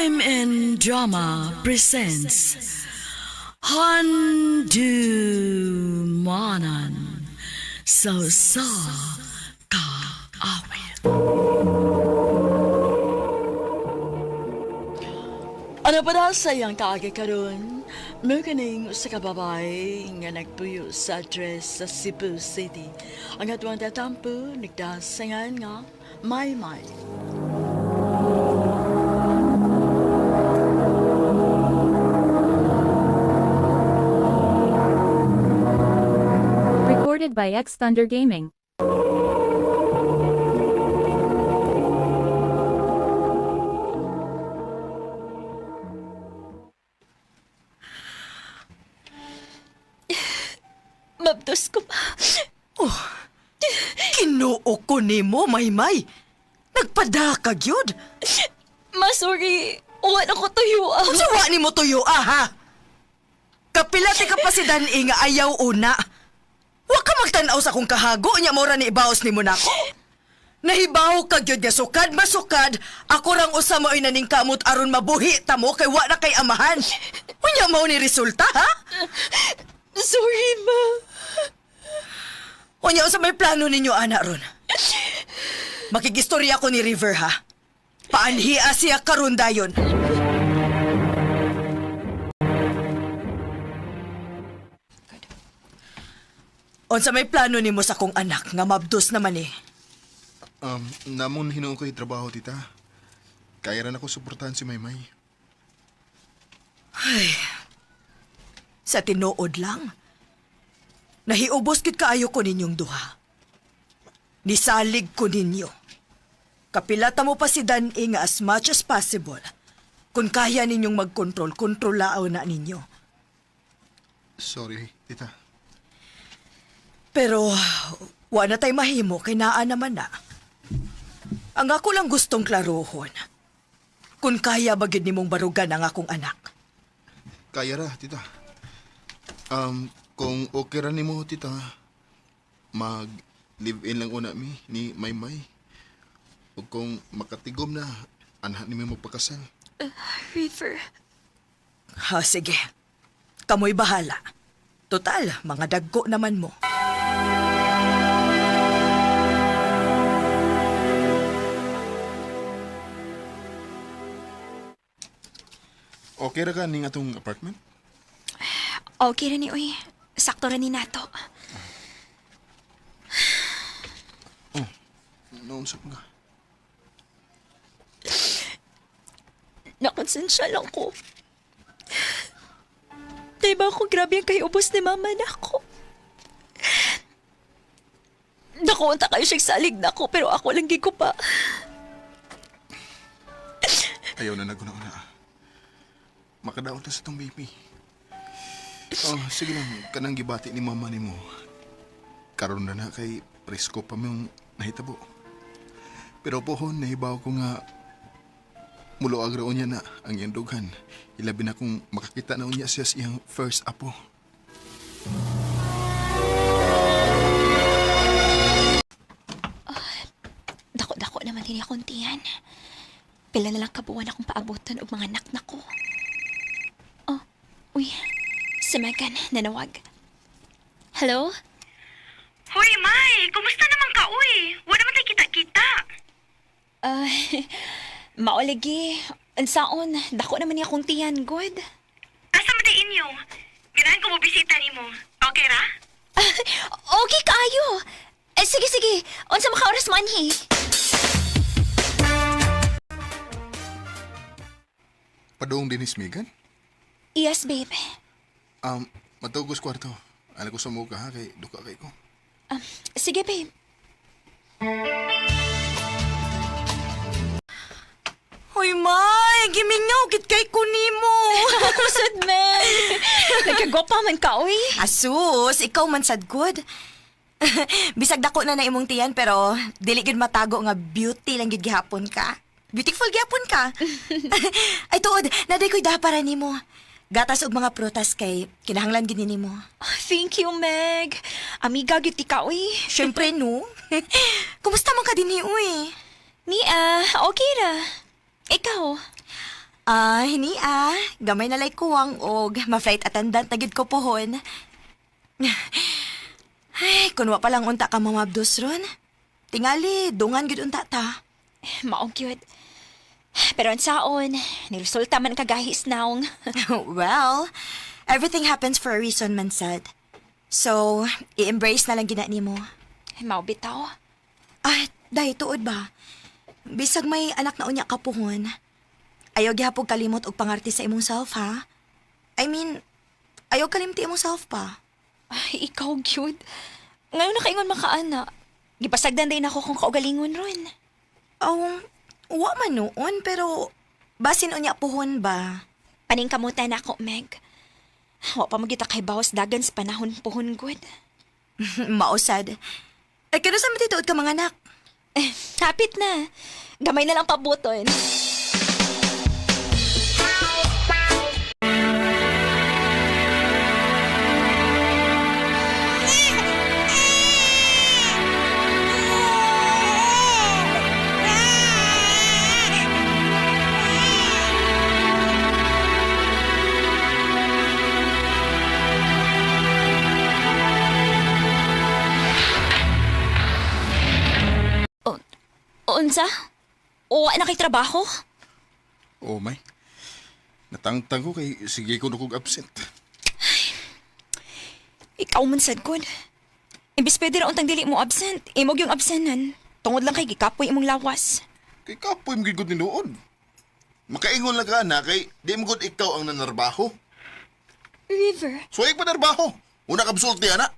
RMN Drama presents Handumanan sa sa kaawit. Ano pa na sa iyang kaagi karon? Mukaning sa kababay nga nagpuyo sa address sa Cebu City. Ang atuang tatampo, nagdasangan nga, Maymay. Recorded by X Thunder Gaming. Mabdos ko pa. Kinuo ko nimo, Maymay. Nagpadakag yun. Ma, sorry. Uwan ako tuyo ah. Unsa wa nimo tuyo ah, ha? Kapila ti kapasidan nga ayaw una. Wa ka magtan-aw sa akong kahago nya mo ra ni ibaos nimo nako. Nahibaw ka gyud nga sukad masukad, ako rang usa maoy naningkamot aron mabuhi ta mo kay wa na kay amahan. Unya mao ni resulta ha? Sorry, ma. Unya unsa may plano ninyo ana ron? Makigistorya ko ni River ha. Paanhia siya karon dayon. Unsa may plano nimo sa kong anak nga mabdos naman eh. Namon hinuon ko yung trabaho, tita. Kaya rin ako suportahan si Maymay. Sa tinuod lang. Nahiubos kit kaayo ko ninyong duha. Nisalig ko ninyo. Kapilata mo pa si Dan nga as much as possible. Kung kaya ninyong magkontrol, kontrolaaw na ninyo. Sorry, tita. Pero wa na tay mahimo kay naa naman na. Ang ako lang gustong klarohon. Kung kaya ba gyud nimong barugan ang akong anak. Kaya ra, tita. Kung okay ra nimo, tita, mag live-in lang una mi ni Maymay. O kung makatigom na, anak ni mi magpakasal. River. Ha, sige. Kamoy bahala. Total, mga dagko naman mo. Okay ra ka ning atong apartment? Okay ra ni, uy. Sakto ra ni nato. Naunsa pa ka. Nakonsensya lang ko. Diba ako grabe ang kahiubos ni mama na ako. Nakuunta kayo siyang salig na ako, pero ako lang ko pa. Ayaw na naguna-una. Makadaot na sa tong baby. Oh, sige lang, kanang gibati ni mama nimo. Karon na na kay presko pa mong nahitabo. Pero pohon nahibaw ko nga muloag ra unya na ang iyang dughan. Ilabi na kung makakita na unya siya sa iyang first apo. Dako-dako naman din akong tiyan. Pila na lang kabuwan akong paabutan og mga anak na ko. Oh, uy. Si Megan, nanawag. Hello? Hoy, May! Kumusta naman ka, uy? Wala naman tayo kita-kita. Ah, maoligi. Ansaon, dako naman niya akong tiyan, good. Asa man day inyo? Ganahan ko mo bisita nimo. Okay ra? Okay kaayo. Eh, sige, sige. Unsa maka oras manhi? Padung din ni Megan? Yes, babe. Matugos kwarto. Ano ko sa muka ha kay duka kay ko. Sige, babe. Hoy, May! Gimingaw gid kay ko nimo. Kusod, man. Nagkagwapa man ka, uy. Asus, ikaw man sad good. Bisag dako na na imong tiyan pero dili gid matago nga beauty lang gid gihapon ka. Beautiful gihapon ka. Ay tuod, naday ko'y para nimo. Gatas og mga prutas kay kinahanglan gid ni nimo. Oh, thank you, Meg. Amiga, gyud ti ka, uy. Syempre no. Kumusta man ka dinhi uy? Nia, okay ra. Ikaw? Ah, hini ah. Gamay na lay kuwang og ma-flight attendant na gid ko pohon. Ay, kun wa pa lang unta ka mamabdos ron. Tingali, dungan gid unta ta. Maong cute. Pero ang saon, niresulta man kagahis naong. Well, everything happens for a reason man said. So, i-embrace na lang gina nimo. Mao bitaw. Ah, dahil tuod ba? Bisag may anak na unya ka puhon. Ayaw gihapog kalimot og pangarti sa imong self, ha? I mean, ayaw kalimti imong self pa. Ay, ikaw cute. Ngayon nakaingon makaana. Gipasagdan din ako kung kaugalingon ron. Oh, wa man noon, pero basin unya puhon ba? Paningkamutan na ako, Meg. Wa pa magita kay bawas dagan sa panahon puhon good. Mausad. Ay, kano sa matituod ka mga anak? Eh, hapit na. Gamay na lang pabuton. Unsa? O na kay trabaho? Oh, may. Natangtang ko kay sige ko na kog absent. Ikaw man sad kun. Imbis pwede ra untang dili mo absent, imog yung absenan. Tungod lang kay gikapoy imong lawas. Kay kapoy mo gid ni noon. Makaingon lang ka na kay di mo gud ikaw ang nanarbaho. River. Suway pa narbaho. Una ka absulti ana.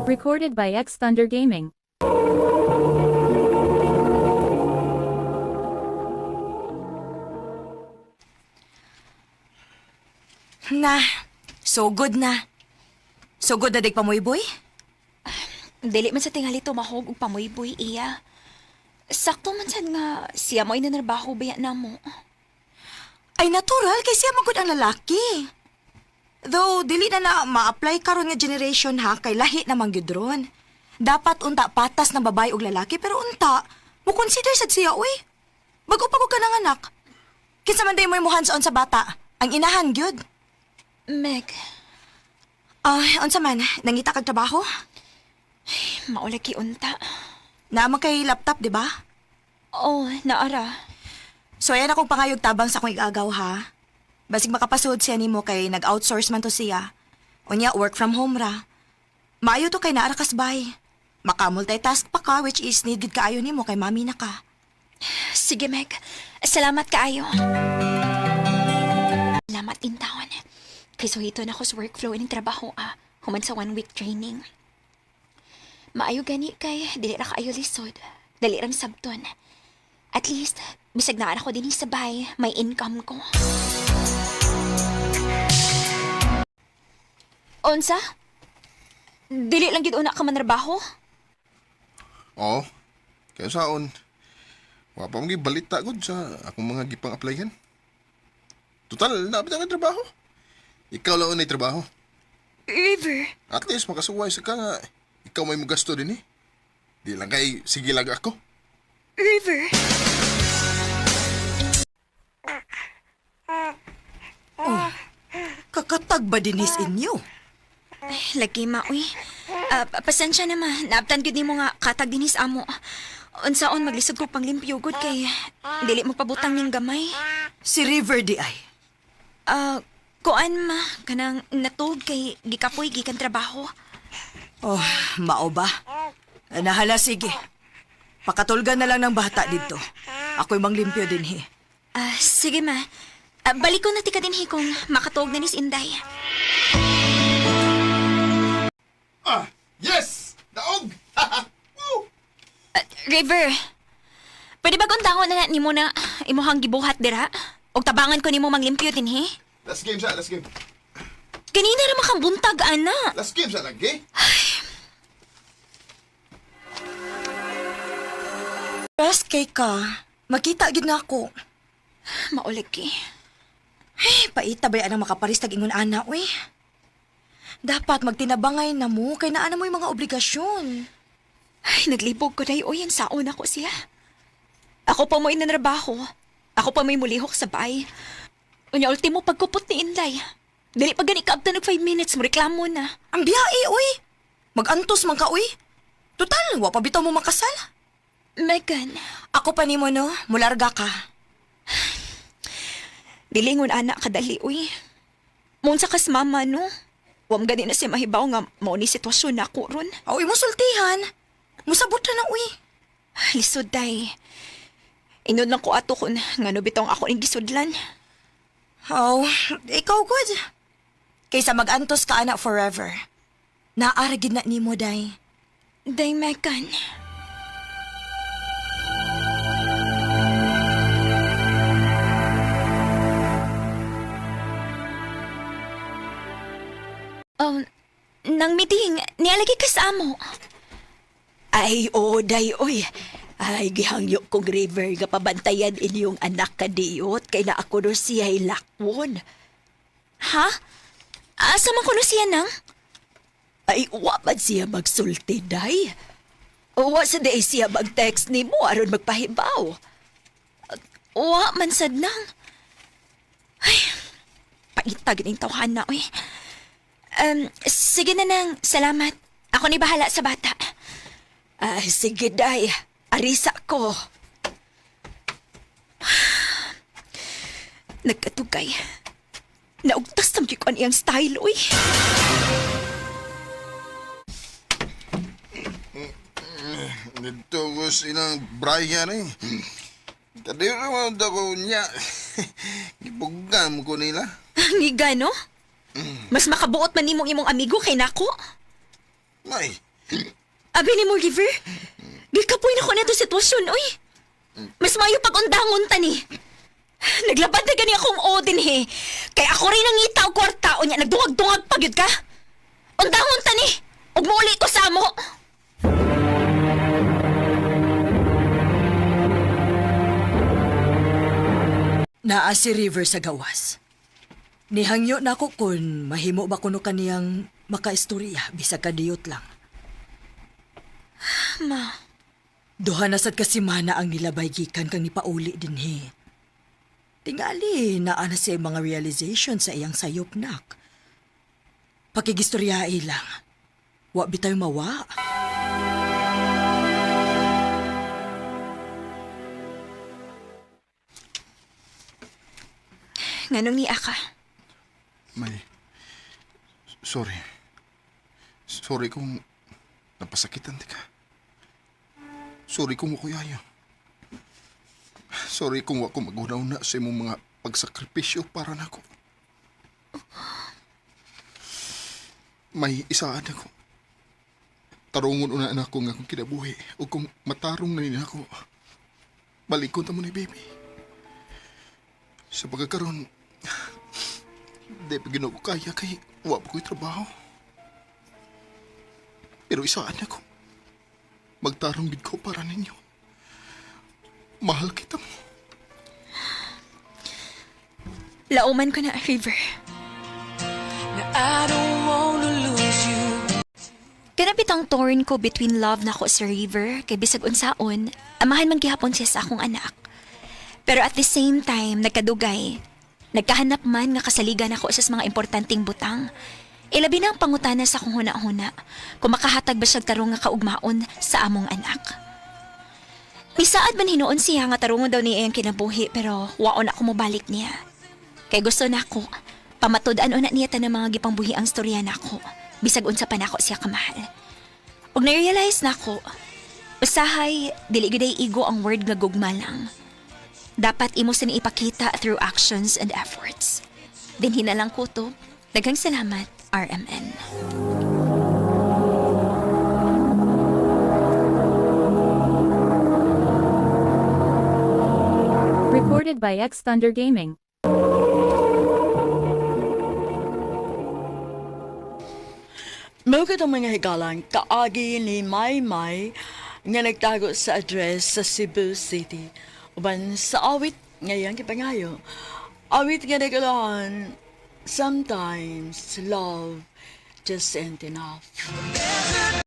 Recorded by X Thunder Gaming. Na, so good na. So good na dig pamuyboy? Dili man sa tingali tumahog og pamuyboy iya. Sakto man sad nga siya mo inanarbaho baya namo. Ay, natural kay siya magud ang lalaki. Though, dili na na ma-apply karon nga generation ha, kay lahi na man gyud ron. Dapat unta patas ng babae og lalaki, pero unta, mo consider sad siya, uy. Bago pa ko ka ng anak. Kinsa man day mo mo hands-on sa bata, ang inahan gyud. Meg, Ah, unsa man, nangita kag trabaho? maulagi unta. Naa man kay laptop, di ba? Oh, naara. So ayan akong pangayog tabang sa akong igagaw ha. Basig makapasud siya nimo kay nag-outsource man to siya. Unya work from home ra. Maayo to kay naara kasbay. Maka-multitask pa ka which is needed kaayo nimo kay mami na ka. Sige, Meg. Salamat kaayo. Salamat in taon. Kay suhito na ko sa workflow ining trabaho ah. Human sa one week training. Maayo gani kay dili ra kaayo lisod. Dali rang sabton. At least, bisag naa ako dinhi sa bay, may income ko. Unsa? Dili lang gid una ka manrabaho? Oo. Kaya saon, wa pa mo balita gud sa akong mga gipang applyan. Total, naabot ang trabaho. Ikaw lang ang trabaho. River. At least makasuway sa ka nga. Ikaw may mugasto din eh. Di lang kay sige lang ako. River. Kakatag ba dinis inyo? Lagi ma, uy. Ah, pasensya na ma. Naabtan gyud nimo nga katag dinis amo. Unsaon maglisod ko panglimpyo gud kay dili mo pabutang ning gamay. Si River di ay. Ah, kuan ma kanang natug kay gikapoy gikan trabaho. Oh, mao ba? Nahala, sige. Pakatulgan na lang ng bata dito. Ako'y manglimpyo din he. Ah, sige ma. Ah, balik ko na tika dinhi kung makatuog na ni si Inday. Ah, yes! Daog! Woo! Ah, River. Pwede ba kung na na nimo na imuhang gibuhat dira? Og tabangan ko nimo manglimpyo dinhi? Last game sa, last game. Ganina ra man kang buntag ana. Last game sa lagi. Rest kay ka. Makita gid na ako. Maulig ki. Ay, paita ba ang makaparis tag ingon ana, uy. Dapat magtinabangay na mo kay naa na mo yung mga obligasyon. Ay, naglibog ko day oy, ang saon ako siya. Ako pa mo inanrabaho. Ako pa may mulihok sa bay. Unya ultimo pagkupot ni Inday. Dili pa gani kaabtan og 5 minutes, mo reklamo na. Ang biyae, uy. Magantos man ka, uy. Total, wa pa bitaw mo makasal. Megan, Ako pa nimo no, mularga ka. dilingon anak kadali uy. Munsa kas mama no. Wa man gani na siya mahibaw nga mao ni sitwasyon nako ron. Aw, imo sultihan. Musabot na na, uy. Lisod day. Inod lang ko ato kun ngano bitong ako ning gisudlan. Oh, ikaw good. Kaysa magantos ka ana forever. Naara gid na nimo day. Day Megan. Um, nang meeting, nialagi ka sa amo. Ay, oo, day, oy. Ay, gihangyo kong river nga pabantayan inyong anak kadiyot kay na ako no siya lakwon. Ha? Asa man kuno siya nang? Ay, wa man siya magsulti, day. Wa sa day siya mag-text nimo aron magpahibaw. Wa man sad nang. Ay, paitag ning tawhan na, oy. Sige na nang, salamat. Ako ni bahala sa bata. Ay, sige, day. Arisa ko. Nagkatugay. Naugtas tam ko ang iyang style, oy. Dito ko silang Brian eh. Kadi naman ako niya. Gipugam ko nila. Ngiga, no? Mas makabuot man nimong imong amigo kay nako. May, Abi ni mo, River. Gikapoy na ko na to sitwasyon, oy. Mas maayo pag undangon ta ni. Naglabad na gani akong odin he. Kay ako rin ang ngita og kwarta unya nagdungag-dungag pa gyud ka. Undangon ta ni. Ug muuli ko sa amo. Naa si River sa gawas. Nihangyo na ako kun mahimo ba kuno kaniyang makaistorya bisag kadiyot lang. Ma, Duha na sad kasi mana ang nilabay gikan kang nipauli dinhi. Tingali naa na siya mga realization sa iyang sayop nak. Pakigistoryae lang. Wa bitay mawa. nganong niya ka? may. Sorry. Sorry kung napasakitan di ka. Sorry kung wako'y ayaw. Sorry kung wako magunaw na sa imong mga pagsakripisyo para nako. May isaan ako. Tarungon una na ako nga akong kinabuhi o kung matarong na nila ako, balikon ta mo ni baby. Sa pagkakaroon, di pa ginoo ko kaya kay wa pa ko'y trabaho. Pero isaan ako. Magtarong gid ko para ninyo. Mahal kita mo. Lauman ko na, River. Kanapit ang torn ko between love nako sa River kay bisag unsaon, amahan man gihapon siya sa akong anak. Pero at the same time, nagkadugay. Nagkahanap man nga kasaligan ako sa mga importanteng butang. Ilabi na ang pangutana sa akong huna-huna kung makahatag ba siya tarong nga kaugmaon sa among anak. Misaad man hinuon siya nga tarungon daw niya ang kinabuhi pero waon ako mobalik niya. Kay gusto na ako, pamatud-an una niya tanang mga gipangbuhi ang storya nako. Bisag unsa pa nako siya kamahal. Ug na-realize nako, usahay dili gyud ay igo ang word nga gugma lang. Dapat imo sa ni ipakita through actions and efforts. Dinhi na lang ko to. Daghang salamat, RMN. Recorded by X Thunder Gaming. Mao ang mga higalan kaagi ni Maymay nga nagtago sa address sa Cebu City. Uban sa awit ngayang gipangayo. Awit nga nagalahan, sometimes love just ain't enough.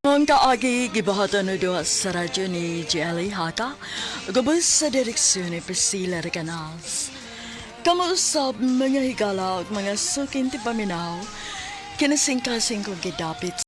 Mong kaagi gibahatan na duha sa radyo ni Jelly Haka, gubos sa direksyon ni Priscilla Recanals. Kamuusap mga higala ug mga sukin ti paminaw, kinasingkasing kong gidapit.